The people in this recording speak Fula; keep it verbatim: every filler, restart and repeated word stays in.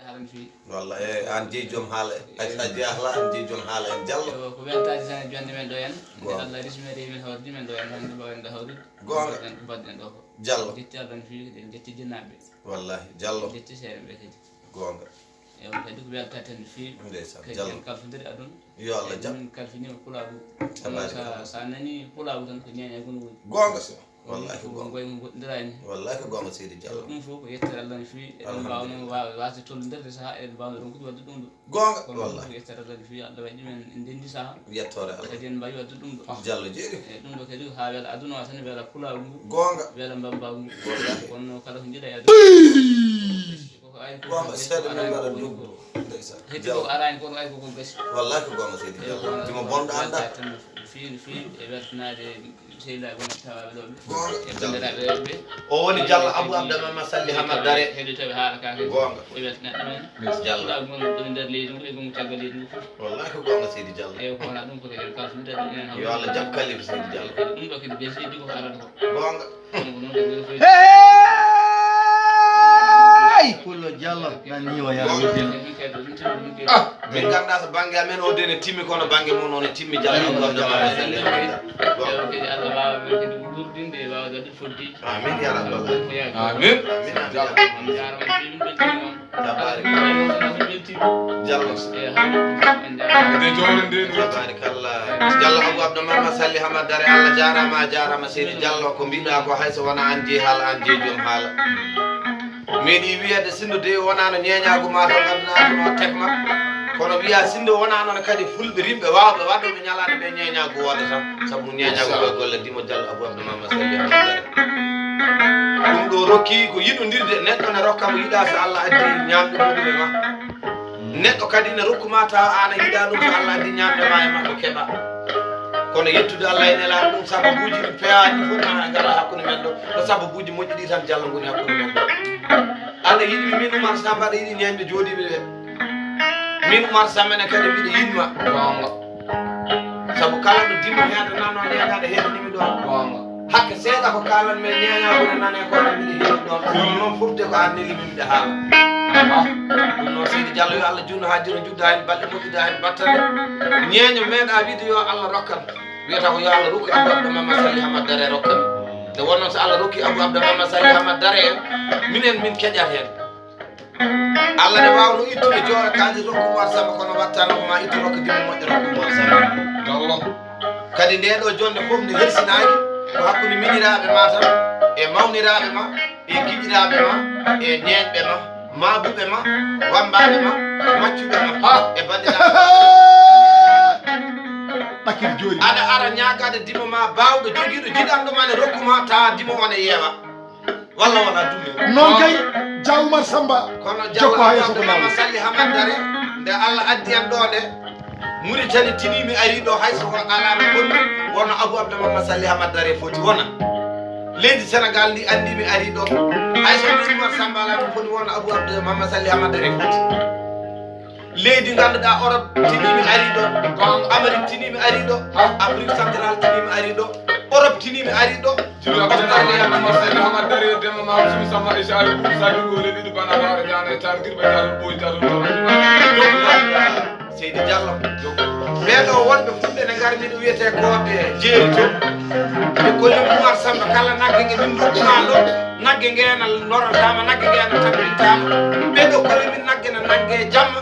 Haala no feewi. Walla e an jeyi joom haala en. Ay sa jeyi haala an jeyi joom haala en Jallo. Yo ko weltaade tan e jonde men ɗo en. Nde Allah rismere men hawrdi men ɗo en hannde mbaawen ɗo hawrude. Goonga. Mbaɗɗen ɗo ko. Jallo. Jetti Allah no feewi kadi en jetti jinnaaɓe. Wallahi Jallo. Jetti seeɗa ɓe kadi. Goonga. E on kadi ko weltaade tan no feewi. Ndeysaan kadi Jallo. En kalfondiri aduna. Yo Allah jaɓ. Min kalfinima pulaagu. Tabaaraka. Sa nani pulaagu tan ko ñeeña gon woni. Goonga. Wallahi ko goonga. Ngoy mo goɗɗindirani. Wallahi ko goonga Seydi Jallo. Ɗum fof ko yettere Allah no feewi. Eɗen mbaawnoo waawa waasde tollindirde sahaa eɗen mbaawnoo ronkude waɗde ɗum ɗo. Goonga wallahi. Kono ɗum ko yettere Allah no feewi Allah waɗi ɗum en ndenndi sahaa. Yettoore Allah. Kadi en mbaawi waɗde ɗum ɗo. Jallo jeeri. E ɗum ɗo kadi ko haa wela aduna o tan wela pulaagu ngu. Goonga. Wela mbammbaagu ngu. Wallahi. Kono kala ko njiɗa e aduna. Goonga seeɗa min mbaɗa duggo. Ndeysaan. Heddi ko araani kono ay koko gasi. Wallahi ko goonga Seydi Jallo. Timo bonɗo annda. Tan no feewi no feewi e weltanaade sehilaaɓe wonɓe tawaaɓe ɗo ɓe. Goonga. E banndiraaɓe rewɓe. O woni Jallo Abou Abdallah Mama Salli Hamad Dare. Heɗotoɓe haala kaake. Goonga. E weltanaade ɗumen. Jallo. Ɗum ɗum nder leydi ngu e ngu caggal leydi ngu fof. Wallahi ko goonga Seydi Jallo. E ko wona ɗum ko en kalfondiri ɗum en. Yo Allah jaɓ kalifa Seydi Jallo. Ɗum ɗo kadi gasi heddi ko arata ko. Goonga. Hey! Pullo Jallo nanni o yaa weddino. Ah, min ganda so bangge amen o dene timmi kono bangge mon on timmi Jallo. Amin. Amin ya rabbal alamin. Amin. Amin. Tabarikalla. Jallo. Nde jowre nde no. Tabarikalla. Jallo Abou Abdou Mama Salli Hamad Dare, Allah jarama, a jarama Seydi Jallo. Ko mbiɗa ko hay so wona an jeyi haala, an jeyi joom haala. Meeɗi wiyede sindo de wonano ñeñagu ma tan gandana ɗum o tekma. Kono wiya sindo wonano ne kadi fulɓe rimɓe wawɓe waɗoɓe ñalade ɓe ñeñagu wodata. Sabu ñeñagu ko golle dimo Jallo Abou Abdou Mama Salli Hamad Dare. Ɗum ɗo rokki ko yiɗodirde, neɗɗo ne rokka mo yiɗa so Allah addi ñamɗo muɗum e ma. Neɗɗo kadi ne rokkuma tawa an a yiɗa ɗum so Allah addi ñamɗo ma e makko keɓa. Kono yettude Allah e nelaɗo ɗum sababuji ɗi pewaɗi fof na ngala hakkude men ɗo. Ko sababuji moƴƴi ɗi tan Jallo ngoni hakkude men ɗo. Aɗa yiɗi mi min Oumar Samba aɗa yiɗi ñeñɓe joɗiɓe ɓe. Min Oumar Samba ne kadi mbiɗa yiɗma. Goonga. Sabu kala ɗo dimo heedanano neɗaɗo heedanimi ɗon. Goonga. Hakke seeɗa ko kalan men ñeñagude nane kono mbiɗa heewi ɗon. Kono noon fofde ko an neli min mbiɗa haala. Ɗum noon Seydi Jallo yo Allah junno ha jiro judda hen balɗe moƴƴuda hen battane. Ñeño meeɗa wiide yo Allah rokkan. Wiyata ko yo Allah rokku Abou Abdou Mama Salli Hamad Dare rokkan. Nde wonno so Allah rokki Abou Abdou Mama Salli Hamad Dare en, minen min keƴat hen. Allah ne wawno ittude joora kaalis rokku Oumar Samba kono wattano ko ma ittu rokka dimo moƴƴo rokku Oumar Samba. Jallo. Kadi nde ɗo jonde fof nde helsinaaki ko hakkunde miñiraaɓe ma tan e mawniraaɓe ma e giƴiraaɓe ma e ñeeñɓe ma maabuɓe ma wambaaɓe ma maccuɓe ma ha e banndiraaɓe. Ɓakir joori. Aɗa ara ñaagaade dimo ma baawɗo jogiiɗo jiɗanɗo ma ne rokku ma tawa dimo o ne yeewa. Walla wona ɗum en. Noon kay, Dia Oumar Samba. Kono Jallo jokko ha yeeso ko Abdou Mama Salli Hamad Dare, nde Allah addi en ɗo nde, Mauritanie tinimi ari ɗo hay so alano konni, wonno Abou Abdou Mama Salli Hamad Dare foti wona. Leydi Sénégal ndi andi mi ari ɗo, hay so Oumar Samba alano konni wonno Abou Abdou Mama Salli Hamad Dare foti. Leydi ngannduɗaa Europe tinimi ari ɗo, Amérique tinimi ari ɗo, Afrique centrale tinimi ari ɗo, Europe tinimi ari ɗo. Seydi Diallo. Ɓeeɗo wonɓe fulɓe ne ngar min wiyete kooɓe jeeri to. Ɓe kolli Oumar Samba kala nagge nge min ndokkuma ɗo, nagge nge na lorataama, nagge nge na tampintaama. Ɓeeɗo kolli min nagge na nagge jamma.